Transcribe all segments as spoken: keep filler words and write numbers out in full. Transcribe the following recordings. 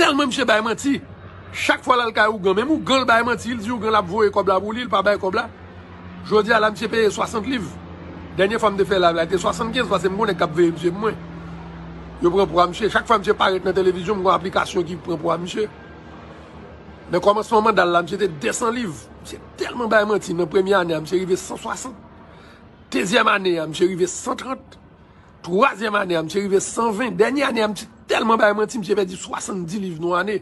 Tèlman misye bay manti. Chak fwa l al kay ougan, menm ougan l bay manti, li di ougan l ap voye kòb la pou li, li pa bay kòb la. Jodi a la, misye peye swasant liv. Dènye fwa m te fè live la, li te swasannkenz, paske m gon nèg k ap veye misye pou mwen. Yo pran pwa misye. Chak fwa misye parèt nan televizyon, m gon aplikasyon ki pran pwa misye. Nan kòmansman manda l la, misye te de san liv. Misye tèlman bay manti, nan premye ane a, misye rive san swasant. Dezyèm ane a, misye rive san trant. Twazyèm ane a, misye rive san ven. Dènye ane a, misye tèlman bay manti, misye pèdi swasanndis liv nan ane.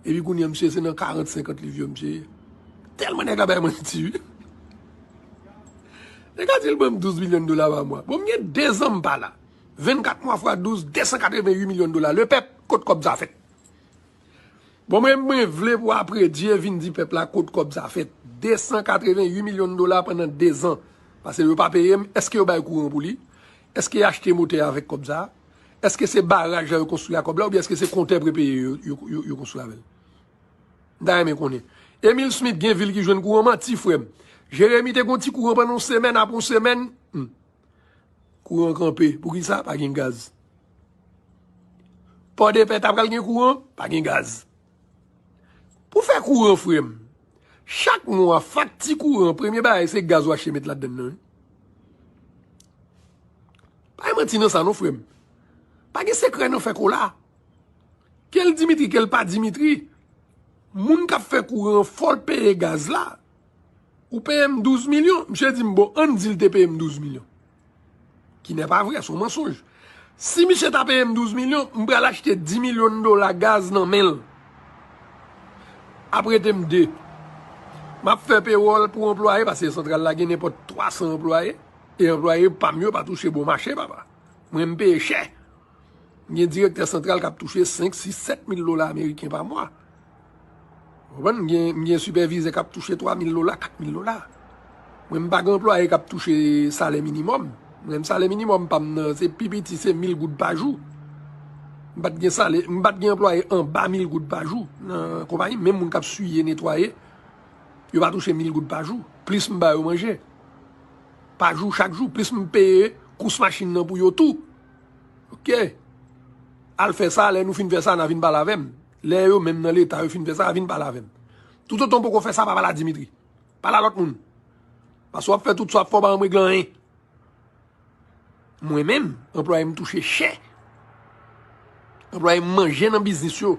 Epi kounye a, misye se nan karant, senkant liv yo, misye ye. Tèlman nèg la bay manti, wi. Nèg la di l ban m douz milyon dola pa mwa. Bon, m gen de zan m pa la. Vennkat mwa fwa douz, de san katreven uit milyon dola. Lepèp, kot kòb sa fèt? Bon, mwen, mwen vle pou apre Dye vin di pèp la kot kòb sa fèt. De san katreven uit milyon dola pandan de zan. Paske yo pa peye m. Èske yo bay kouran pou li? Èske y achte motè avèk kòb sa? Èske se baraj la yo konstwi ak kòb la? Oubyen èske se kontè prepeye yo, yo, yo, yo konstwi avè l? M ta renmen konnen. Emil Smith gen vil ki jwenn kouran, manti, frè m. Jeremi te gon ti kouran pandan yon semèn, apre yon semèn, hmm. Kouran kanpe. Poukisa? Pa gen gaz. Pòdepè ta pral gen kouran? Pa gen gaz. Pou fè kouran, frè m, chak mwa, fakti kouran, premye bagay, se gaz w achte met ladann nan, wi. Pa gen manti nan sa, non, frè m. Pa gen sekrè nan fè kola. Ke l Dimitri, ke l pa Dimitri, moun k ap fè kouran an, fò l peye gaz la. Ou peye m douz milyon. Misye di m, bon, ann di l te peye m douz milyon. Ki n'est pas vrai, se yon mansonj. Si misye ta peye m douz milyon, m pral achte dis milyon dola gaz nan men l. Ap rete m de. M ap fè pewòl pou anplwaye, paske santral la gen nenpòt twa san anplwaye. E anplwaye pa m yo pa touche bon mache, papa. Mwen, m peye chè. M gen direktè santral k ap touche senk, sis, sèt mil dola ameriken pa mwa. Ou konprann? M gen, m gen sipèvizè k ap touche twa mil dola, kat mil dola. Mwen, m pa gen anplwaye k ap touche salè minimòm. Mwen, salè minimòm pa m nan, se pi piti, se mil goud pa jou. M pa t gen salè, m pa t gen anplwaye anba mil goud pa jou nan konpayi. Menm moun k ap siye, netwaye, yo pa touche mil goud pa jou. Plis m ba yo manje. Pa jou, chak jou. Plis m peye kous machin nan pou yo tou. Oke. Al fè sa, lè nou fin fè sa, n a vin pale avè m. Lè yo menm nan Leta, yo fin fè sa, vin pale avè m. Toutotan w poko fè sa, pa pale a Dimitri. Pale a lòt moun. Paske w ap fè tout sa w ap fè, w pa janm regle anyen. Mwen menm, anplwaye m touche chè. Anplwaye m manje nan biznis yo.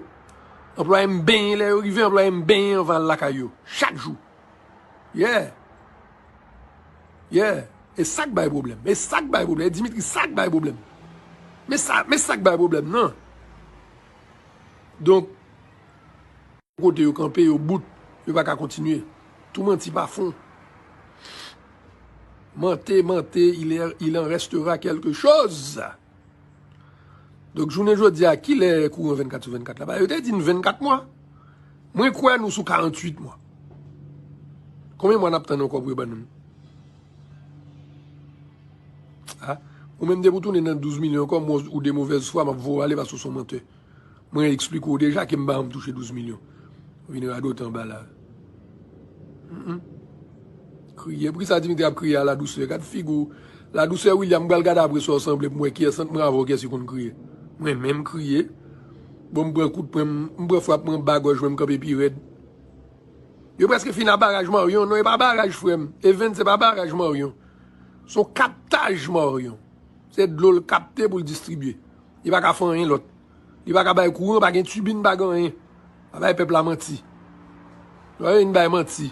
Anplwaye m benyen lè yo rive, anplwaye m benyen anvan al lakay yo. Chak jou. Yeah. Yeah. E sa k bay pwoblèm. E sa k bay pwoblèm. E Dimitri, sa k bay pwoblèm. Men sa, men sa k bay pwoblèm nan. Donk, kote yo kanpe, yo bout, yo pa ka kontinye. Tou manti pa fon. Mante, mante, il, est- il en restera quelque chose. Donk, jounen jodi a, ki lè kouran vennkat sou vennkat la? Ba, yo te di n vennkat mwa. Mwen kwè nou sou karantuit mwa. Konbyen mwa n ap tann ankò pou yo ban nou? A? Ou menm depi w tounen nan douz milyon ankò, mwen ou de movèz fwa, m ap voye w ale paske w se yon mantè. Mwen eksplike w deja ke m pa janm touche douz milyon. Ou vin radote anba la. Mm-mm. Kriye. Poukisa Dimitri ap kriye a la dousè? Gad figi w. La dousè William, m pral gade apre sa w sanble pou m wè kiyès ant mwen avè w kiyès ki konn kriye. Mwen menm kriye. Bon, m pran kout pwen, m, m pran frap mwen anba gòj mwen, m kanpe pi rèd. Yo prèske fin a baraj Maryon. Non, e pa baraj, frè m. Evens, se pa baraj Maryon. Se yon kaptaj Maryon. Se dlo l kapte pou l distribye. Li pa ka fè anyen lòt. Li pa ka bay kouran, pa gen tibin, pa gen anyen. Pa bay pèp la manti. Yo vin bay manti.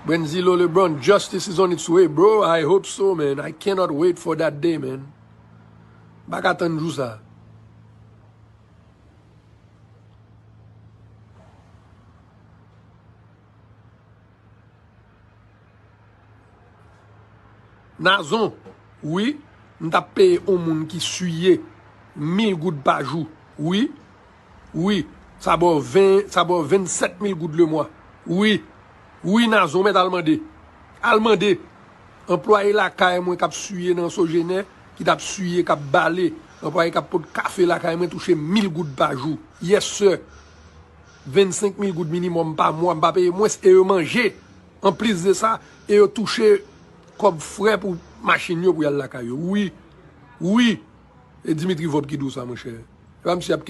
Brenzilo LeBron, justice is on its way, bro. I hope so, man. I cannot wait for that day, man. M pa ka tann jou sa. Nazon, wi, m t ap peye yon moun ki siye mil goud pa jou. Wi, wi, sa ba w ven, sa ba w vennsèt mil goud lemwa. Wi, wi, Nazon, mèt al mande. Al mande. Anplwaye lakay mwen k ap siye nan Sojenè, ki t ap siye, k ap bale, anplwaye k ap pot kafe lakay mwen touche mil goud pa jou. Yes, sir. Vennsenk mil goud minimòm pa mwa, m pa peye mwens, e yo manje. Anplis de sa, e yo touche kòb frè pou machin yo pou y al lakay yo. Wi, wi, E Dimitri Vorbe ki di w sa, monchè. E pa misye ap